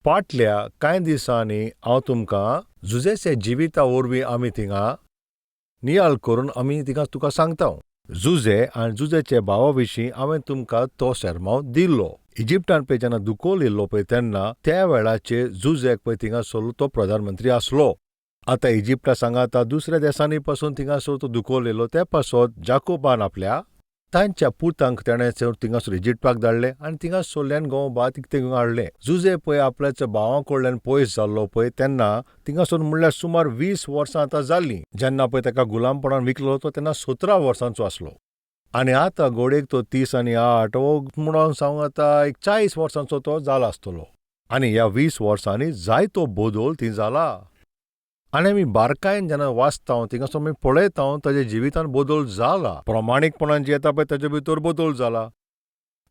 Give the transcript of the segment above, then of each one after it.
पाटल्या कांय दिसांनी हांव तुमकां जुजेचे जिविता वरवीं आमी थिंगा नियाळ करून आमी थिंगा तुका सांगता. जुजे आनी जुजेचे भावा विशीं हांवें तुमकां तो शेरमांव दिल्लो. इजिप्टान पळय जेन्ना दुकोळ येयल्लो पळय तेन्ना त्या वेळाचेर जुजेक पळय थिंगासर तो प्रधानमंत्री आसलो. आतां इजिप्टा सांगाता दुसऱ्या देसांनी पासून थिंगासर तो दुकोळ येयलो. ते पासत जाकोबान आपल्या तांच्या पुतांक तेणें थिंगासर इजिप्टाक धाडले आनी थिंगासरल्यान गंव भात इकतें घेवन हाडलें. जुजे पळय आपल्याच्या भावां कडल्यान पयस जाल्लो पळय तेन्ना थिंगासर म्हणल्यार सुमार 20 वर्सां आतां जाल्लीं. जेन्ना पळय ताका गुलामपणान विकलो तो तेन्ना 17 वर्सांचो आसलो आनी आतां घोडेक तो 30 आनी 8 म्हणून सांगूं आतां एक 40 वर्सांचो तो जाला आसतलो. आनी ह्या 20 वर्सांनी जायतो बदल थंय जाला. आनी आमी बारकायेन जेन्ना वाचता थिंगासर आमी पळयता ताज्या जिवितान बदल जाला. प्रमाणीकपणान जियेता पळय ताजे भितर बदल जाला.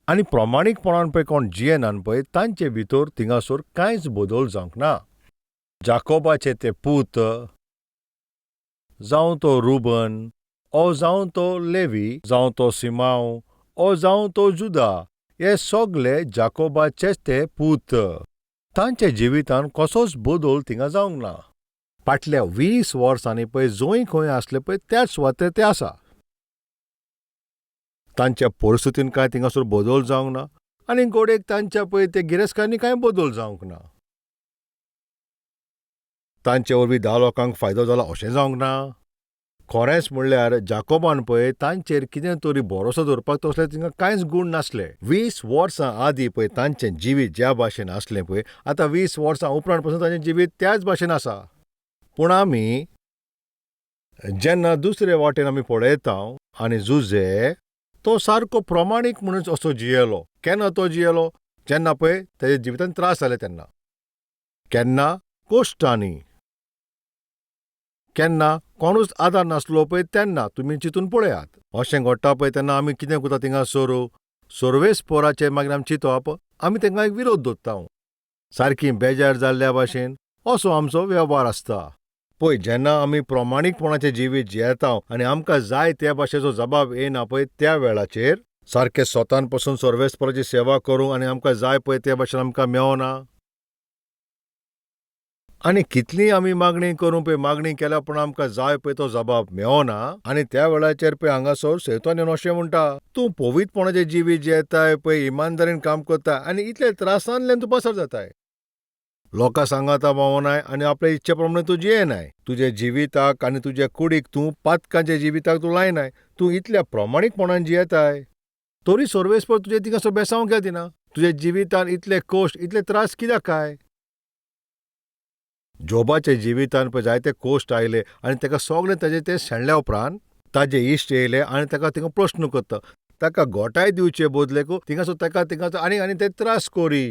आनी प्रमाणीकपणान पळय कोण जियेनान पळय तांचे भितर थिंगासर कांयच बदल जावंक ना. जाकोबाचे ते पूत जावं तो रुबन ओ जावं तो लेवी जावं तो सिमांव ओ जावं तो जुदा हे सगले जाकोबाचेच ते पूत. तांच्या जिवितान कसोच बदल थिंगा जावंक ना. पाटल्या 20 वर्सांनी पळय जंय खंय आसले पळय त्याच सुवातेर ते आसा. तांच्या परिस्थितीन कांय थिंगासर बदल जावंक ना आनी गोडेक तांच्या पळय ते गिरेस्कांनी कांय बदल जावंक ना. तांचे वरवीं 10 लोकांक फायदो जाला अशें जावंक ना. खरेंच म्हणल्यार जाकोबान पळय तांचेर कितें तरी भरोसो दवरपाक तसले थिंगा कांयच गूण नासले. 20 वर्सां आदीं पळय तांचें जिवीत ज्या भाशेन आसलें पळय आतां 20 वर्सां उपरांत पसून तांचें जिवीत त्याच भाशेन आसा. पूण आमी जेन्ना दुसरे वाटेन आमी पळयता आनी जुजे तो सारको प्रमाणीक म्हणून असो जियेलो. केन्ना तो जियेलो? जेन्ना पळय ताज्या जिवितान त्रास जाले तेन्ना. केन्ना? कोश्टांनी. केन्ना? कोणूच आदार नासलो पळय तेन्ना. तुमी चिंतून पळयात. अशें घडटा पळय तेन्ना आमी कितें करता थिंगासर सर्वेस्पोराचेर मागीर आमी चिंतप आमी तांकां एक विरोध दवरता. सारकी बेजार जाल्ल्या भाशेन असो आमचो वेव्हार आसता. पळय जेन्ना आमी प्रमाणीकपणाचें जिवीत जियेता आनी आमकां जाय त्या भाशेचो जबाब येना पळय त्या वेळाचेर सारकें स्वतान पसून सर्वेस्पोराची सेवा करूं आनी आमकां जाय पळय त्या भाशेन आमकां मेवना. आनी कितलीय आमी मागणी करूं पळय मागणी केल्या पूण आमकां जाय पळय तो जबाब मेवना. आनी त्या वेळाचेर पळय हांगासर सैतान येवन अशें म्हणटा, तूं पवित्रपणाचें जिवीत जियेताय पळय इमानदारीन काम करता आनी इतले त्रासांतल्यान तूं पसार जाताय. लोकां सांगाता पावनाय आनी आपल्या इच्छे प्रमाणे तूं जियेनाय. तुज्या जिविताक आनी तुज्या कुडीक तूं पातकांच्या जिविताक तूं लायनाय. तूं इतल्या प्रमाणीकपणान जियेताय तरी सर्वेस्पर तुजें थिंगासर बेसांव कित्याक दिना? तुज्या जिवितान इतले कश्ट इतले त्रास कित्याक काय? जोबाच्या जिवितान पळय जायते कश्ट आयले आनी ताका सगळें ताजें तें शेणल्या उपरांत ताजे इश्ट येयले आनी ताका थिंगा प्रस्न करता. ताका गोटाय दिवचे बदलेक थिंगासर ताका थिंगासर आनी आनी ते त्रास करी.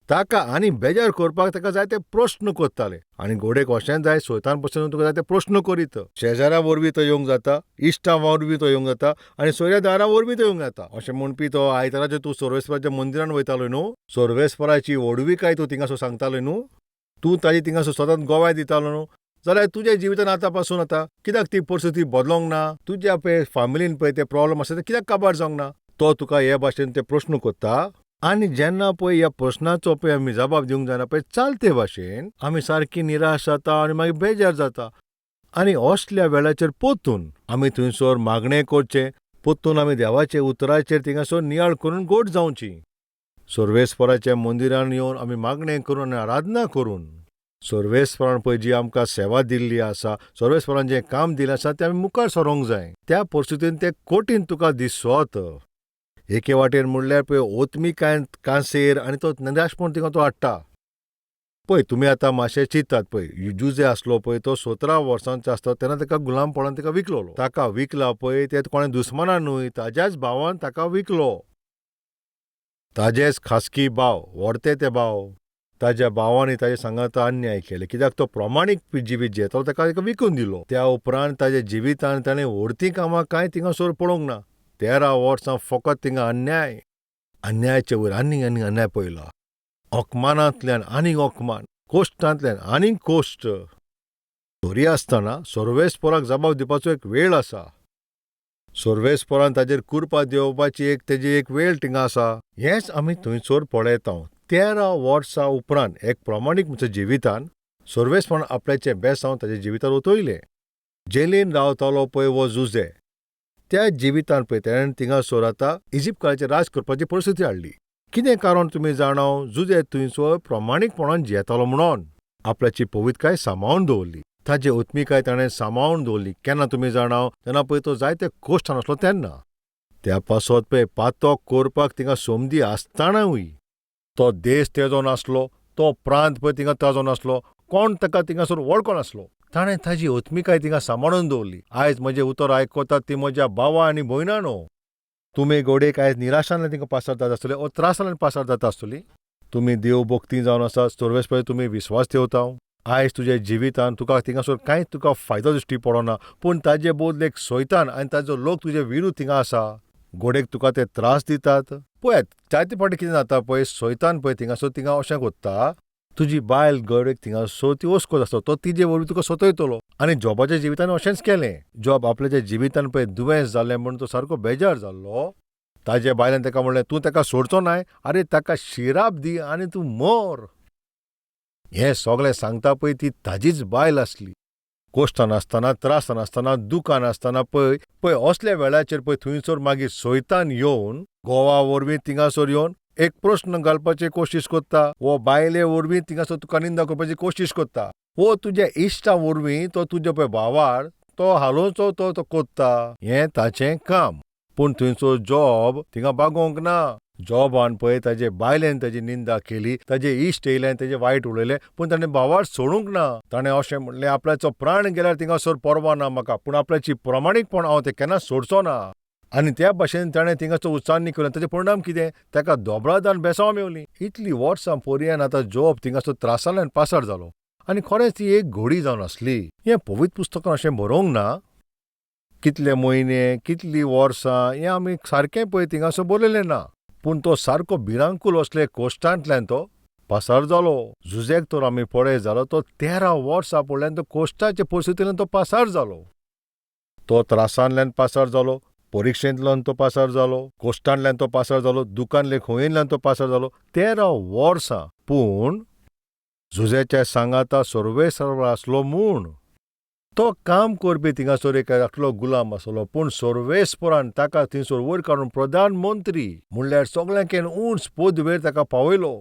ताका आनी बेजार करपाक ताका जायते प्रस्न करताले. आनी घोडेक अशेंच जाय सैतान पसून तुका जायते प्रस्न करीत. शेजाऱ्या वरवीं तो येवंक जाता, इश्टां वरवीं तो येवंक जाता आनी सोयऱ्या दारां वरवीं तो येवंक जाता. अशें म्हणपी तो आयताराचेर तूं सर्वेस्पराच्या मंदिरान वयतालो न्हू, सर्वेस्पराची व्हडविकाय तूं थिंगासर सांगतालो न्हू, तूं ताजी थिंगासर सदांच गोवाय दितालो न्हू, जाल्यार तुज्या जिवितान आतां पासून आतां कित्याक ती परिस्थिती बदलोंक ना? तुज्या पळय फामिलीन पळय ते प्रॉब्लम आसा ते कित्याक काबार जावंक ना? तो तुका हे भाशेन ते प्रस्न करता. आनी जेन्ना पळय ह्या प्रस्नाचो पळय आमी जबाब दिवंक जायना पळय चालते भाशेन आमी सारकी निराश जाता आनी मागीर बेजार जाता. आनी असल्या वेळाचेर परतून आमी थंयसर मागणें करचें, परतून आमी देवाच्या उतराचेर थिंगासर नियाळ करून गोड जावची. सर्वेस्पराच्या मंदिरान येवन आमी मागणें करून आनी आराधना करून सर्वेस्परान पळय जी आमकां सेवा दिल्ली आसा, सर्वेस्परान जें काम दिलें आसा तें आमी मुखार सरोंक जाय. त्या परिस्थितीन तें कठीण तुका दिसत. एके वाटेन म्हणल्यार पळय ओतमिकायन कांसेर आनी तो निराशपण थिंगा तो हाडटा. पळय तुमी आतां मातशें चिंतात पळय जुजे आसलो पळय तो 17 वर्सांचो आसता तेन्ना ताका गुलामपणान ताका विकलोलो. ताका विकला पळय ते कोणें दुस्मानान न्हय ताज्याच भावान ताका विकलो. ताजेच खासकी भाव व्हडते ते भाव ताज्या भावांनी ताजे सांगाता अन्याय केले कित्याक तो प्रमाणीक जिवीत जियेतालो ताका विकून दिलो. त्या उपरांत ताज्या जिवितान ताणें व्हडतीं कामां कांय थिंगासर पळोवंक ना. 13 वर्सां फकत थिंगा अन्याय, अन्यायाचे वयर आनीक आनीक अन्याय पळयला. अपमानांतल्यान आनीक अपमान, कोश्टांतल्यान आनीक कोश्ट. तरी आसतना सर्वेस्पराक जबाब दिवपाचो एक वेळ आसा. सर्वेस्परान ताजेर कुरपा दिवपाची एक तेजी एक वेळ थिंगा आसा. हेंच आमी थंयसर पळयता. 13 वर्सां उपरांत एक प्रमाणीक म्हज्या जिवितान सर्वेस्पण आपल्याचें बेसांव ताच्या जिवितार ओतयलें. जेलीन रावतालो पळय हो जुझे, त्या जिवितान पळय तेणें थिंगासर आतां इजिप्तकाराचेर राज करपाची परिस्थिती हाडली. कितें कारण तुमी जाणाव? जुझे थंयसर प्रमाणीकपणान जियेतालो म्हणून आपल्याची पवित्रकाय सांबाळून दवरली, ताजी आत्मिकाय ताणें सांबाळून दवरली. केन्ना तुमी जाणाव? तेन्ना पळय तो जायते कोश्टान आसलो तेन्ना. त्या पासत पळय पातक करपाक थिंगा संदी आसतनाय तो देश तेजो नासलो, तो प्रांत पळय थिंगा ताजो नासलो, कोण ताका थिंगासर वळखो नासलो. ताणें ताजी आत्मिकाय थिंगा सांबाळून दवरली. आयज म्हजें उतर आयकतात ती म्हज्या भावा आनी भयणानो, तुमी घोडेक आयज निराशान थिंगा पासार जाता आसतले ओ त्रासांतल्यान पासार जाता आसतली. तुमी देव भक्ती जावन आसा, सर्वेस पळय तुमी विस्वास ठेवता. आयज तुज्या जिवितान तुका थिंगासर कांयच तुका फायदो दिश्टी पडना, पूण ताजे बदलेक सैतान आनी ताजो लोक तुजे विरुद्ध थिंगा आसा. घोडेक तुका ते त्रास दितात. पळयात जायते फावटी कितें जाता पळय, सैतान पळय थिंगासर थिंगा अशें कोत्ता, तुजी बायल घोडेक थिंगासर ती वस्कोत आसता, तो तिजे वरवीं तुका सतयतलो. आनी जॉबाच्या जिवितान अशेंच केलें. जॉब आपल्याच्या जिवितान पळय दुयेंस जालें म्हूण तो सारको बेजार जाल्लो. ताजे बायलेन ताका म्हणलें, तूं ताका सोडचो नाय, आरे ताका शिराप दी आनी तूं मर. हें सगळें सांगता पळय ती ताजीच बायल आसली. कोश्टान आसतना, त्रासान आसतना, दुखान आसतना पळय पळय असल्या वेळाचेर पळय थंयसर मागीर सैतान येवन घोवा वरवीं थिंगासर येवन एक प्रस्न घालपाची कोशिश कोत्ता, वो बायले वरवीं थिंगासर तुका निंदा करपाची कोशिश कोत्ता, वो तुज्या इश्टा वरवीं तो तुज्या पळय भावार तो हालोवचो तो तो कोत्ता. हें ताचें काम. पूण थंयसर जॉब थिंगा बागोवंक ना. जॉबान पळय ताजे बायलेन ताजी निंदा केली, ताजे इश्ट येयले ताजें वायट उलयलें, पूण ताणें भावार सोडूंक ना. ताणें अशें म्हणलें, आपल्याचो प्राण गेल्यार थिंगासर पर्वा ना म्हाका, पूण आपल्याची प्रमाणीकपण हांव तें केन्नाच सोडचो ना. आनी त्या भाशेन ताणें थिंगासर उच्चारणी केली. ताचें परिणाम कितें? ताका दोबरादान बेसांव मेवली. इतली वर्सां पर्यान आतां जॉब थिंगासर त्रासांतल्यान पासार जालो. आनी खरेंच ती एक घोडी जावन आसली. हें पवित्र पुस्तकान अशें बरोवंक ना. कितले म्हयने कितलीं वर्सां हें आमी सारकें पळय थिंगासर बरयलें ना, पूण तो सारको भिरांकूल असले कोश्टांतल्यान तो पासार जालो. जुझेक तर आमी पळय जालो तो 13 वर्सां पडल्यान तो कोश्टाचे परिस्थितींतल्यान तो पासार जालो. तो त्रासांतल्यान पासार जालो, परिक्षेंतल्यान तो पासार जालो, कोश्टांतल्यान तो पासार जालो, दुकानले खंयेंतल्यान तो पासार जालो. 13 वर्सां. पूण जुझेच्या सांगाता सर्वेसर्व आसलो म्हूण तो काम करपी थिंगासर एक एकलो गुलाम आसलो, पूण सर्वेस्परान ताका थंयसर वयर काडून प्रधानमंत्री म्हणल्यार सगळ्यांकेन उंच पदवेर ताका पावयलो.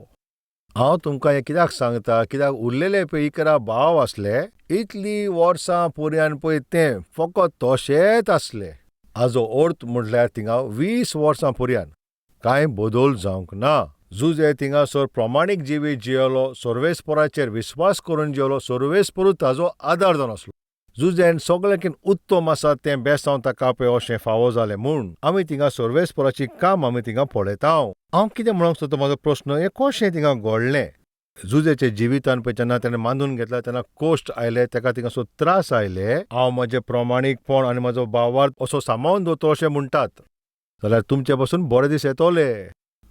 हांव तुमकां हें कित्याक सांगता, कित्याक उरलेले पळय 11 भाव आसले, इतलीं वर्सां पर्यान पळय तें फकत तशेंच आसले. हाजो अर्थ म्हटल्यार थिंगा 20 वर्सां पर्यान कांय बदल जावंक ना. जुझे थिंगासर प्रमाणीक जिवीत जियेलो, सर्वेस्पराचेर विस्वास करून जियेलो, सर्वेस्परूच ताजो आदार जावन आसलो. जुझेन सगळ्यांकीन उत्तम आसा तें बेसांव ताका पळय अशें फावो जालें म्हूण आमी थिंगा सर्वेस्पराची काम आमी थिंगा पळयता. हांव कितें म्हणूंक सोदता, म्हजो प्रस्न हें कशें थिंगा घडलें? जुझेच्या जिवितान पळय जेन्ना ताणें मानून घेतला तेन्ना कोश्ट आयले, ताका थिंगासर त्रास आयले. हांव म्हजें प्रमाणीकपण आनी म्हजो भावार्थ असो सांबाळून दवरतलो अशें म्हणटात जाल्यार तुमचे पासून बरे दीस येतले.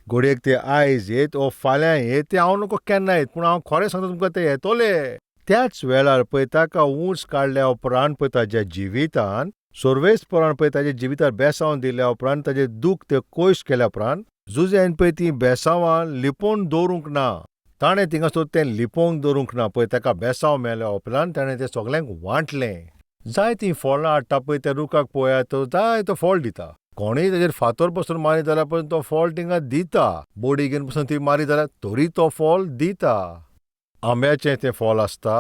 घडयेक ते आयज येत ओ फाल्यां येत, ते हांव नको केन्ना येत, पूण हांव खरें सांगता तुमकां ते येतले. त्याच वेळार पळय ताका ऊंच काडल्या उपरांत पळय ताज्या जिवितान सर्वेस्परान पळय ताज्या जिवितार बेसांव दिल्या उपरांत ताजें दूख तें कोश केल्या उपरांत जुझेन पळय तीं बेसांवां लिपोवन दवरूंक ना. ताणें थिंगासर तें लिपोवंक दवरूंक ना. पळय ताका बेसांव मेळ्ळ्या उपरांत ताणें तें सगळ्यांक वांटलें. जायतीं फळां हाडटा पळय त्या रुखाक पळयात, तो जायतो फळ दिता. कोणूय ताजेर फातर पसून मारीत जाल्यार पसून तो फळ थिंगा दिता. बोडी घेवन पसून ती मारीत जाल्यार तरी तो फळ दिता. आंब्याचें तें फळ आसता,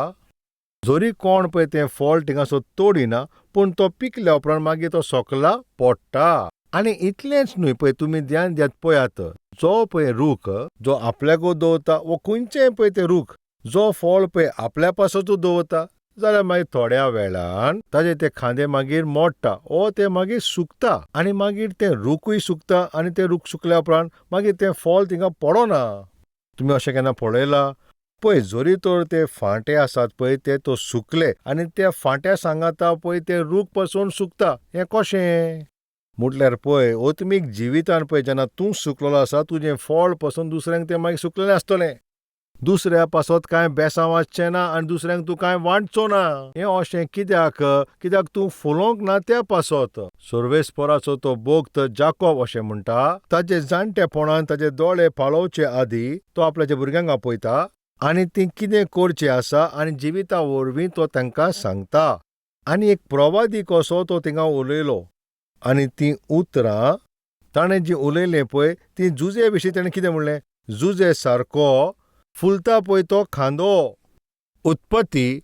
जरी कोण पळय तें फळ थिंगासर तोडिना, पूण तो पिकल्या उपरांत मागीर तो सोकला पडटा. आनी इतलेंच न्हय, पळय तुमी ध्यान दियात पळयात, जो पळय रूख जो आपल्याकूच दवरता वो खंयचेय पळय तें रूख जो फळ पळय आपल्या पासतूच दवरता जाल्यार मागीर थोड्या वेळान ताजे ते खांदे मागीर मोडटा वो ते मागीर सुकता आनी मागीर तें रुखूय सुकता आनी तें रूख सुकल्या उपरांत मागीर तें फळ थिंगा पडना. तुमी अशें केन्ना पळयलां? पळय जरी तर ते फांटे आसात पळय ते तो सुकले आनी त्या फांट्या सांगाता पळय ते रूख पसून सुकता. हें कशें? म्हटल्यार पळय आत्मीक जिवितान पळय जेन्ना तूं सुकलेलो आसा तुजें फळ पसून दुसऱ्यांक तें मागीर सुकलेलें आसतलें. दुसऱ्या पासत कांय बेसांव आसचें ना आनी दुसऱ्यांक तूं कांय वांटचो ना. हें अशें कित्याक? कित्याक तूं फुलोवंक ना त्या पासत. सर्वेस्पराचो तो भक्त जाकोब अशें म्हणटा, ताजे जाणटेपणान ताजे दोळे पाळोवचे आदीं तो आपल्याच्या भुरग्यांक आपयता आनी तीं कितें करचें आसा आनी जिविता वरवीं तो तांकां सांगता. आनी एक प्रवादी कसो तो थिंगा उलयलो आनी तीं उतरां ताणें जीं उलयलें पळय तीं जुजे विशीं ताणें कितें म्हणलें? जुजे सारको फुलता पळय तो खांदो. उत्पत्ती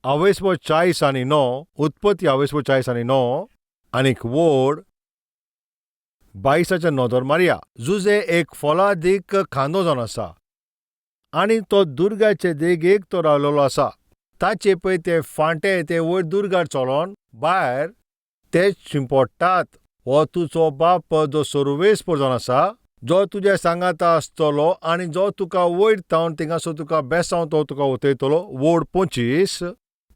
आवयसपो 40 आनी 9, उत्पत्ती आवयसपो 40 आनी 9 आनीक वड 22 नदर मारया. जुजे एक फलादीक खांदो जावन आसा आनी तो दुर्गाचे देगेक तो रावलेलो आसा. ताचे पळय ते फांटे ते वयर दुर्गार चलोन भायर ते शिंपडटात. हो तुजो बाप जो सर्वेस्पर जावन आसा, जो तुज्या सांगाता आसतलो आनी जो तुका वयर थावन थिंगासर तुका बेसांव तो तुका उतयतलो. वड 25,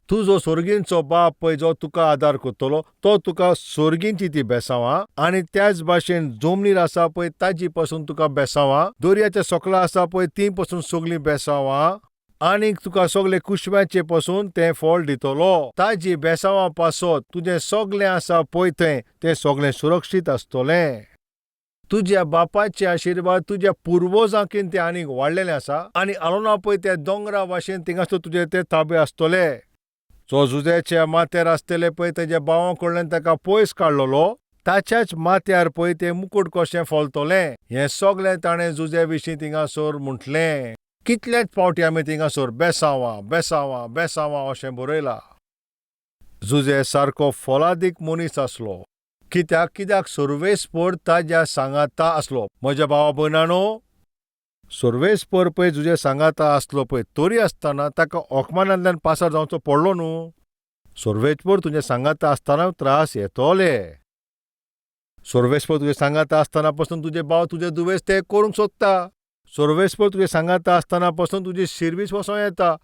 तुजो सोर्गींचो बाप पळय जो तुका आदार करतलो तो तुका सोर्गींची ती बेसांवां आनी त्याच भाशेन जमनीर आसा पळय ताजी पासून तुका बेसांवां, दर्याच्या सोकला आसा पळय ती पासून सगळीं बेसांवां आनीक तुका सगळे कुशव्याचे पासून तें फळ दितलो. ताजी बेसांवां पासत तुजें सगळें आसा पळय थंय तें सगळें सुरक्षीत आसतलें. तुज्या बापाचे आशिर्वाद तुज्या पुर्वजांकीन ते आनीक वाडलेले आसा आनी आलोना पळय त्या दोंगरा भाशेन थिंगासर तुजे ते ताबे आसतले. जो जुज्याच्या माथ्यार आसतले पळय तेज्या भावां कडल्यान ताका पयस काडलेलो ताच्याच माथ्यार पळय तें मुकूट कशें फलतलें. हें सगळें ताणें जुज्या विशीं थिंगासर म्हटलें. कितलेच फावटी आमी थिंगासर बेसांवां बेसांवां बेसांवां अशें बरयलां. जुजे सारको फलादीक मनीस आसलो. कित्याक? कित्याक सर्वेस्पर ताज्या सांगाता आसलो. म्हज्या भावा भयणानो, सर्वेस्पर पळय तुज्या सांगाता आसलो पळय तरी आसतना ताका अकमानांतल्यान पासार जावचो पडलो न्हू. सर्वेस्पर तुज्या सांगाता आसतना त्रास येतले. सर्वेस्पर तुज्या सांगाता आसतना पसून तुजे भाव तुजे दुयेंस ते करूंक सोदता. सर्वेस्पर तुज्या सांगाता आसतना पसून तुजी शिर्वीस वचों येता.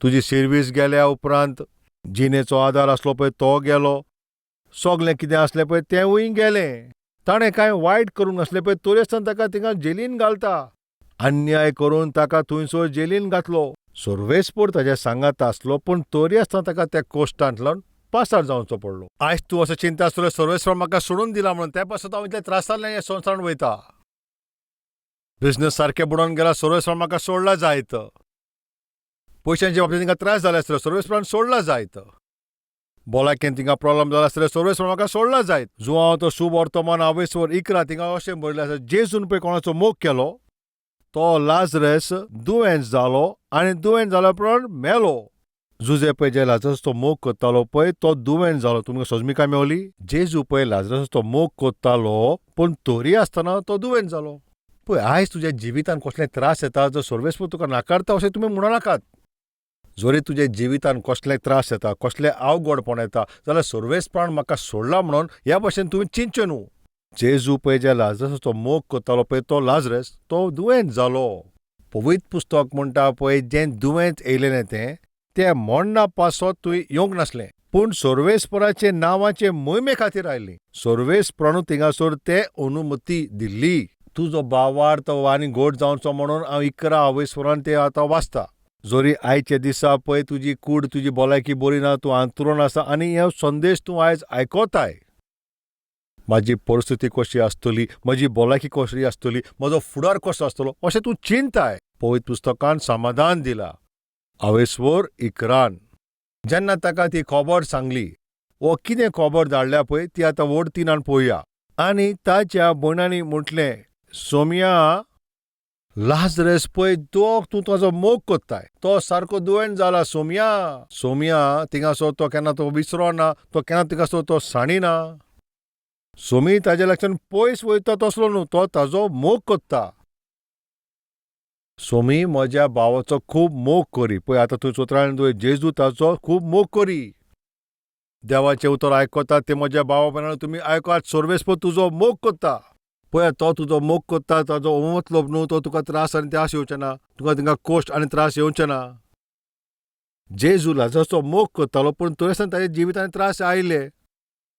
तुजी शिर्वीस गेल्या उपरांत जिणेचो आदार आसलो पळय तो गेलो. सगळें कितें आसलें पळय तेंवूय गेलें. ताणें कांय वायट करूंक नासलें पळय तरी आसतना ताका थिंगा जेलीन घालता. अन्याय करून ताका थंयसर जेलीन घातलो. सर्वेस्पर ताज्या सांगाता आसलो पूण तरी आसतना ताका त्या कोश्टांतल्यान पासार जावचो पडलो. आयज तूं असो चिंता आसतलो सर्वेस्पर म्हाका सोडून दिला म्हणून, त्या पासत हांव इतल्या त्रासांतल्यान ह्या संवसारान वयता. बिजनस सारकें बुडोवन गेला, सर्वेस्पर म्हाका सोडला जायत. पयशांचे बाबतींत तिंगा त्रास जाले आसतले, सर्वेस्परान सोडला जायत. भलायकेन तिंगा प्रॉब्लम जाला आसतले, सर्वेस्पर म्हाका सोडला जायत. जुआंव तो शुभ वर्तमान आवयसवर 11 तिंगा अशें बरयलें आसा, जेजून पळय कोणाचो मोग केलो तो लाजरस दुयेंस जालो आनी दुयेंस जाल्या उपरांत मेलो. जुजे पळय जे लाजरस तो मोग करतालो पळय तो दुयेंस जालो. तुमकां सोजमिकाय मेवली? जेजू पळय लाजरस तो मोग करतालो पूण तरी आसतना तो दुयेंस जालो. पळय आयज तुज्या जिवितान कसले त्रास येता, जो सर्वेस्पर तुका नाकारता अशें तुमी म्हणू नाकात. जरी तुज्या जिवितान कसले त्रास येता, कसले अवघडपण येता जाल्यार सर्वेस्परान म्हाका सोडला म्हणून ह्या भाशेन तुमी चिंतचें न्हू. जेजू पळय ज्या लाजरसाचो मोग करतालो पळय तो लाजरस तो दुयेंत जालो. पवित्र पुस्तक म्हणटा पळय जें दुयेंत येयलेलें तें तें मोडणा पासत तुवें येवंक नासलें पूण सर्वेस्पराचे नांवाचे मोहिमे खातीर आयली. सर्वेस्परानू थिंगासर ते अनुमती दिल्ली. तुजो भावार्थ आनी घट जावचो म्हणून हांव 11 आवयस्वरान ते आतां वाचता. जरी आयच्या दिसा पळय तुजी कूड तुजी भलायकी बरी ना, तूं आंतरून आसा आनी हो संदेश तूं आयज आयकताय. म्हाजी परिस्थिती कशी आसतली, म्हजी भलायकी कशी आसतली, म्हजो फुडार कसो आसतलो अशें तूं चिंताय. पवित्र पुस्तकान समाधान दिला. आवयस्वर 11 जेन्ना ताका ती खबर सांगली, वो कितें खबर धाडल्या पळय ती आतां व्हड 3 पळोवया. आनी ताच्या भयणांनी म्हटलें, सोमया लाजरस पळय दोग तूं ताजो मोग कोत्ताय, तो सारको दुयेंत जाला. सोमया सोमया थिंगासर तो केन्ना तो विसरोना, तो केन्ना थिंगासर तो साणिना. सोमी ताज्या लागच्यान पयस वयता तसलो न्हू, तो ताजो मोग कोत्ता. सोमी म्हज्या भावाचो खूब मोग करी. पळय आतां तूं चोत्रायन तुवें जेजू ताचो खूब मोग करी. देवाचें उतर आयकता तें म्हज्या भावा भयणांनो तुमी आयकात, सर्वेस्पर तुजो मोग कोत्ता. पळय तो तुजो मोग कोत्ता, ताजो मतलब न्हू तो तुका त्रास आनी त्रास येवचे ना, तुका थिंगा कोश्ट आनी त्रास येवचे ना. जेजू लाजरसचो मोग करतालो पूण तरी आसतना ताज्या जिवितान त्रास आयले.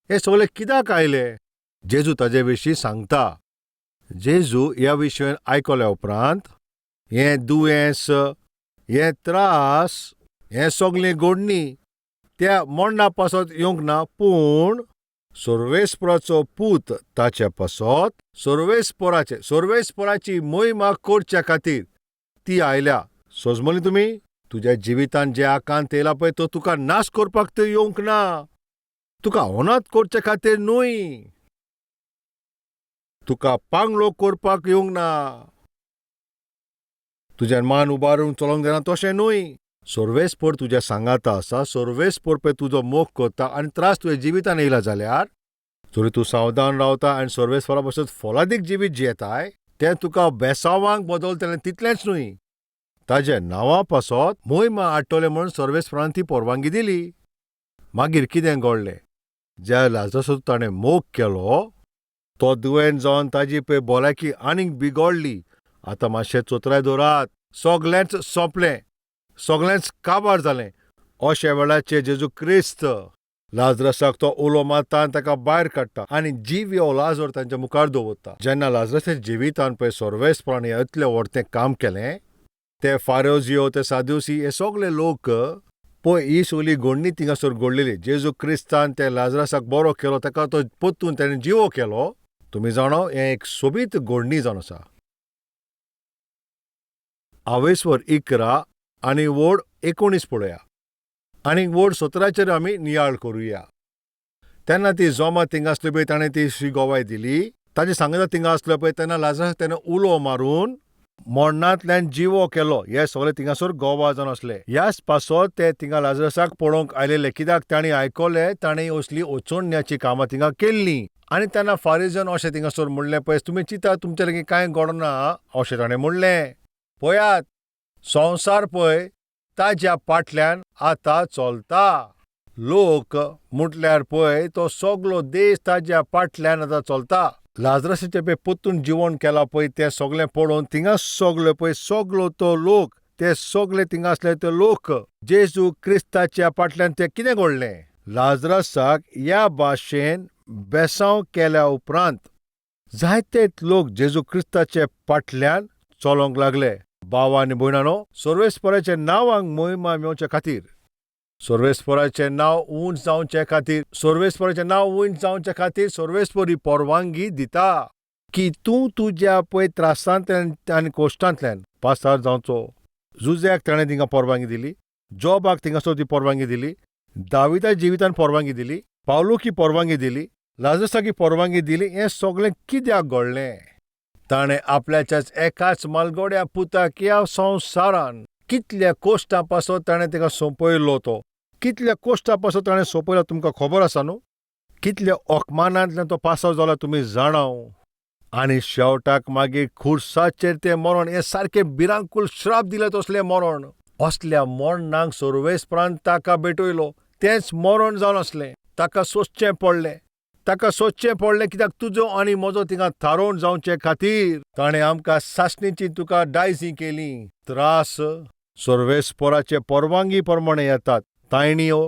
हे सगळे कित्याक आयले? जेजू ताजे विशीं सांगता. जेजू ह्या विशयान आयकल्या उपरांत हें दुयेंस, हे त्रास, हें सगळें घडणी त्या मरणा पासत येवंक ना, पूण सर्वेस्पराचो पूत ताचे पासत सर्वेस्पराचे सर्वेस्पराची मोहिमा करच्या खातीर ती आयल्या. सजमली तुमी? तुज्या जिवितांत जे आकांत येयला पळय तो तुका नाश करपाक तो येवंक ना, तुका अनाथ करचे खातीर न्हय, तुका पांगलो करपाक येवंक ना, तुज्यान मान उबारून चलोवंक जायना तशें न्हय. सर्वेस्पर तुज्या सांगाता आसा, सर्वेस्पर पळय तुजो मोग करता आनी त्रास तुज्या जिवितान येयला जाल्यार जरी तूं सावधान रावता आनी सर्वेस्परा पासत फोलादीक जिवीत जियेताय, तें तुका बेसांवांक बदलतलें. तितलेंच न्हय, ताज्या नांवा पासत मोहिमा हाडटलें म्हणून सर्वेस्परान ती परवानगी दिली. मागीर कितें घडलें? ज्या लाजराचो ताणें मोग केलो तो दुयेंत जावन ताजी पळय भलायकी आनीक बिगडली. आतां मातशें चोत्राय दवरात, सगळेंच सोंपलें, सगळेंच काबार जालें. अशे वेळाचेर जेजू क्रिस्त लाजरसाक तो उलो मारता आनी ताका भायर काडटा आनी जिव्यो लाजर तांच्या मुखार दवरता. जेन्ना लाजरसाच्या जिवितान पळय सर्वेस्परान हें इतलें व्हडलें काम केलें, ते फारोजियो, ते सादुसी, हे सगळे लोक पळय ही सगळी घडणी थिंगासर घडलेली. जेजू क्रिस्तान ते लाजरसाक बरो केलो, ताका तो परतून ताणें जिवो केलो. तुमी जाणा, हें एक सोबीत घडणी जावन आसा. आवेस्वर 11 आनी वड 19 पळया आनी वड 17 आमी नियाळ करुया. तेन्ना ती जोमा थिंगा आसली पळय, ताणें ती श्री गोवाय दिली. ताजे सांगता थिंगा आसलो पळय, तेन्ना लाजरस तेणें उलो मारून मरणांतल्यान जिवो केलो. हे सगळे थिंगासर गोवा जावन आसले. ह्याच पासत ते थिंगा लाजरसाक पळोवंक आयलेले, कित्याक तांणी आयकलें ताणें असली अचोडण्याची कामां थिंगा केल्लीं. आनी तेन्ना फारिजन अशें थिंगासर म्हणलें, पळय तुमी चिंता तुमचे लागीं कांय घडना अशें ताणें म्हणलें. पळयात, संवसार पळय ताज्या फाटल्यान आतां चलता. लोक म्हटल्यार पळय तो सगलो देश ताज्या फाटल्यान आतां चलता. लाजरसाचें पळय परतून जिवण केलां पळय तें सगळें पळोवन थिंगा सगळे पळय सगलो तो लोक, ते सगळे थिंगा आसले ते लोक जेजू क्रिस्ताच्या फाटल्यान तें कितें घडलें? लाजरसाक ह्या भाशेन बेसांव केल्या उपरांत जायते लोक जेजू क्रिस्ताचे फाटल्यान चलोवंक लागले. भाव आनी भयणानो, सर्वेस्पराच्या नांवांक मोहिमा मेवचे खातीर, सर्वेस्पराचें नांव उंच जावचे खातीर, सर्वेस्पराचें नांव उंच जावचे खातीर सर्वेस्पर ही परवानगी दिता की तूं तुज्या पळय त्रासांतल्यान आनी कोश्टांतल्यान पासार जावचो. जुज्याक ताणें तिंगा परवानगी दिली, जॉबाक थिंगासर ती परवानगी दिली, दाविता जिवितान परवानगी दिली, पावलूकी परवानगी दिली, लाजरसाकी परवानगी दिली. हें सगळें कित्याक घडलें? ताणें आपल्याच्याच एकाच मालगोड्या पुताक ह्या संवसारान कितल्या कोश्टां पासत ताणें ताका सोंपयलो. तो कितल्या कोश्टां पासत ताणें सोंपयलो तुमकां खबर आसा न्हू? कितल्या अपमानांतल्यान तो पासाव जाला तुमी जाणाव. आनी शेवटाक मागीर खुर्साचेर तें मरण, हें सारकें भिरांकूळ श्राप दिलें तसलें मरण. असल्या मरणाक सर्वेस्परान ताका भेटयलो. तेंच मरण जावन आसलें. ताका सोंसचें पडलें, ताका सोदचें पडलें, कित्याक तुजो आनी म्हजो थिंगा थारोवन जावचे खातीर ताणें आमकां सासणीची तुका डायजी केली. त्रास सर्वेस्पराचे परवानगी प्रमाणे येतात. तायणयो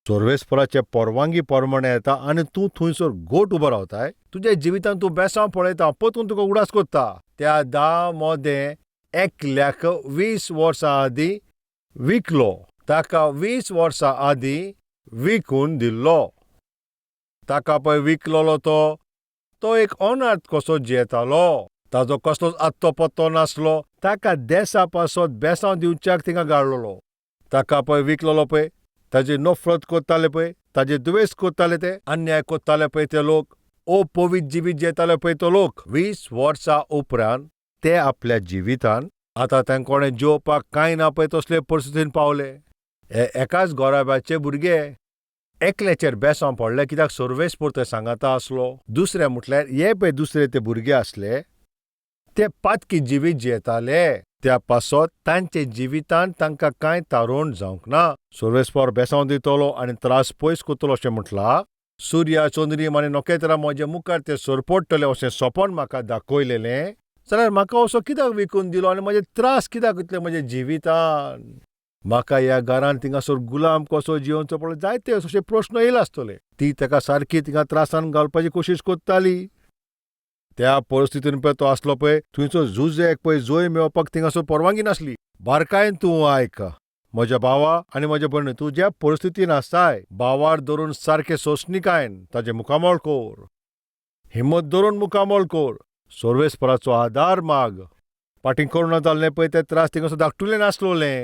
सर्वेस्पराचे परवानगी प्रमाणे येता आनी तूं थंयसर गोट उबो रावताय. तुज्या जिवितांत तूं बेसांव पळयता, परतून तुका उगडास करता. त्या 10 मदें एकल्याक 20 वर्सां आदीं विकलो, ताका 20 वर्सां आदीं विकून दिल्लो. ताका पळय विकलोलो तो तो एक अनाथ कसो जियेतालो. ताजो कसलोच आत्तो पत्तो नासलो. ताका देसा पासत बेसांव दिवच्याक थिंगा गाडलोलो. ताका पळय विकलोलो पळय, ताजी नफरत करताले पळय, ताजे दुवेस करताले, ते अन्याय करताले पळय ते लोक, अपवित्र जिवीत जियेताले पळय तो लोक. 20 वर्सां उपरांत ते आपल्या जिवितान आतां तांकां कोणें जेवपाक कांय ना पळय तसले परिस्थितीन पावले. हे एकाच घराब्याचे भुरगे एकल्याचेर बेसांव पडलें, कित्याक सर्वेस्पर थंय सांगाता आसलो. दुसरें म्हटल्यार हे पळय दुसरे ते भुरगे आसले ते पातकी जिवीत जियेताले. त्या पासत तांचे जिवितांत तांकां कांय तारोवण जावंक ना. सर्वेस्पर बेसांव दितलो आनी त्रास पयस करतलो अशें म्हटलां. सुर्या, चंद्रीम आनी नखेत्रां म्हज्या मुखार ते सरपडटले अशें सपन म्हाका दाखयलेलें जाल्यार म्हाका असो कित्याक विकून दिलो आनी म्हजे त्रास कित्याक इतले म्हज्या जिवितान? म्हाका ह्या घरान थिंगासर गुलाम कसो जियोवचो पडलो? जायते अशे प्रस्न येयले आसतले. ती ताका सारकी थिंगा त्रासान घालपाची कोशिश करताली. त्या परिस्थितीन पळय तो आसलो पळय, थंयचो जुजेक पळय जोय मेळोवपाक थिंगासर परवानगी नासली. बारकायेन तूं आयक म्हज्या भावा आनी म्हज्या भयणी, तूं ज्या परिस्थितीन आसाय भावार धरून सारकें सोंसणिकायेन ताजें मुखामळ कोर, हिम्मत धरून मुखामळ कोर, सर्वेस्पराचो आदार माग. फाटीं करुणा जाल्लें पळय ते त्रास थिंगासर धाकटुले नासलोले.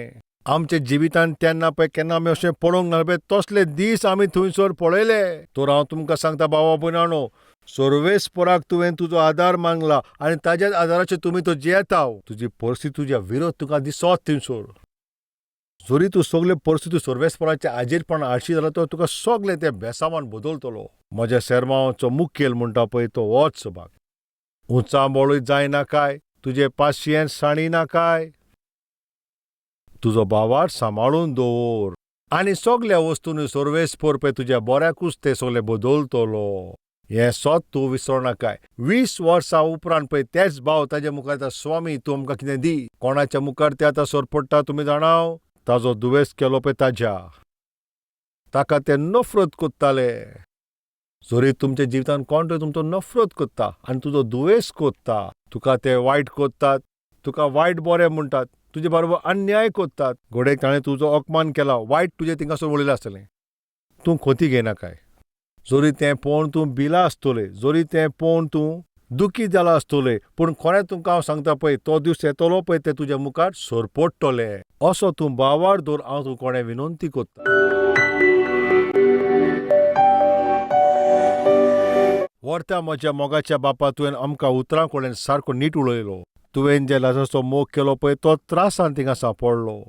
आमच्या जिवितान तेन्ना पळय केन्ना आमी अशें पळोवंक ना पळय तसले दीस आमी थंयसर पळयले. तर हांव तुमकां सांगता भावा भयणांनो, सर्वेस्पराक तुवें तुजो आदार मागला आनी ताज्याच आदाराचेर तुमी तो जियेताव. तुजी परिस्थिती तुज्या विरोध तुका दिसत थंयसर, जरी तूं सगले परिस्थिती सर्वेस्पराच्या आजीरपणान हाडशी जाल्यार तो तुका सगलें तें बेसांवान बदलतलो. म्हज्या सेर्मांवाचो मुखेल म्हणटा पळय तो होच भाग. उंचांबळूय जायना काय, तुजें पाशियेंस साणिना काय, तुजो भावार सांबाळून दवर आनी सगल्या वस्तूंनी सर्वेस्पर पळय तुज्या बऱ्याकूच तें सगलें बदलतलो. हें सत तूं विसरो नाकाय. 20 वर्सां उपरांत पळय तेच भाव ताजे मुखार येता, स्वामी तूं आमकां कितें दी. कोणाच्या मुखार ते आतां सरपडटा तुमी जाणाव? ताजो दुवेस केलो पळय ताज्या, ताका ते नफरत कोत्ताले. जरी तुमच्या जिवितांत कोण तरी तुमचो नफरत कोत्ता आनी तुजो दुवेस कोत्ता, तुका ते वायट कोत्तात, तुका वायट बरें म्हणटात, तुजे बरोबर अन्याय कोत्तात, घडये ताणें तुजो अपमान केला, वायट तुजें थिंगासर उलयलां आसतलें, तूं खोती घेयनाकाय. जरी तें पळोवन तूं भिला आसतलें, जरी तें पळोवन तूं दुखी जाला आसतलें, पूण खरें तुमकां हांव सांगता पळय तो दीस येतलो पळय ते तुज्या मुखार सरपडटले. असो तूं भावार दवर, हांव तुका कोणें विनंती कोत्ता. व्हरता म्हज्या मोगाच्या बापा, तुवें आमकां उतरां कडेन सारको नीट उलयलो. तुवें जे लाजाचो मोग केलो पळय तो त्रासान थिंगा सांपडलो.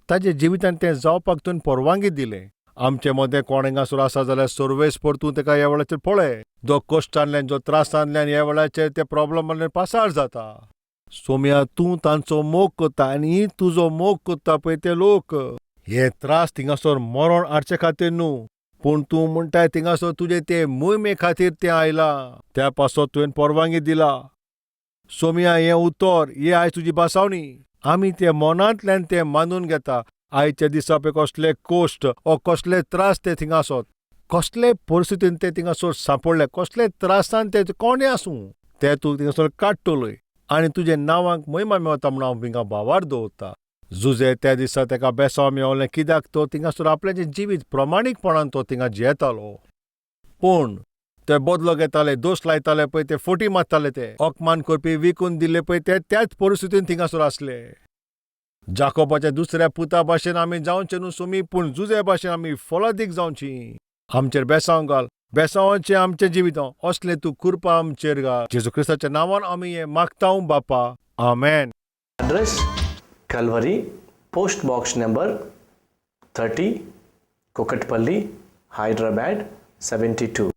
ताज्या जिवितान तें जावपाक तुवें परवानगी दिलें. आमचे मदें कोण हांगासर आसा जाल्यार सर्वेस्पर तूं ताका ह्या वेळाचेर पळय, जो कश्टांतल्यान जो त्रासांतल्यान ह्या वेळाचेर त्या प्रॉब्लमांतल्यान पासार जाता. सोम्या तूं तांचो मोग कोत्ता आनी तुजो मोग कोत्ता पळय ते लोक. हे त्रास थिंगासर मरण हाडचे खातीर न्हू, पूण तूं म्हणटाय थिंगासर तुजे ते मोहिमे खातीर तें आयलां, त्या पासत तुवें परवानगी दिला. सोम्या हें उतर, हे आयज तुजी भासावणी, आमी ते मनांतल्यान तें मानून घेता. आयच्या दिसा पळय कसले कश्ट ओ कसले त्रास ते थिंगा आसत, कसले परिस्थितीन ते थिंगासर सांपडले, कसले त्रासान ते कोणें आसूं ते तूं थिंगासर काडटलोय आनी तुजे नांवाक महिमा मेवता म्हणून हांव थिंगा भावार दवरता. जुजे त्या दिसा ताका बेसांव मेवलें, कित्याक तो थिंगासर आपल्याचें जिवीत प्रमाणीकपणान तो थिंगा जियेतालो. पूण ते बदलो घेताले, दोश लायताले पळय ते फोटी मारताले, ते अपमान करपी विकून दिल्ले पळय ते त्याच परिस्थितीन थिंगासर आसले. जाकोबाच्या दुसऱ्या पुता भाशेन आमी जावचें न्हू सुमी, पूण जुजे भाशेन आमी फलादीक जावची. आमचेर बेसांव घाल, बेसांवाचें आमचें जिवीत असलें तूं कृपा आमचेर घाल. जेजू क्रिस्ताच्या नांवान आमी हें मागता बापा, आमेन. Address Calvary, post box number 30, Kukatpally, Hyderabad 72.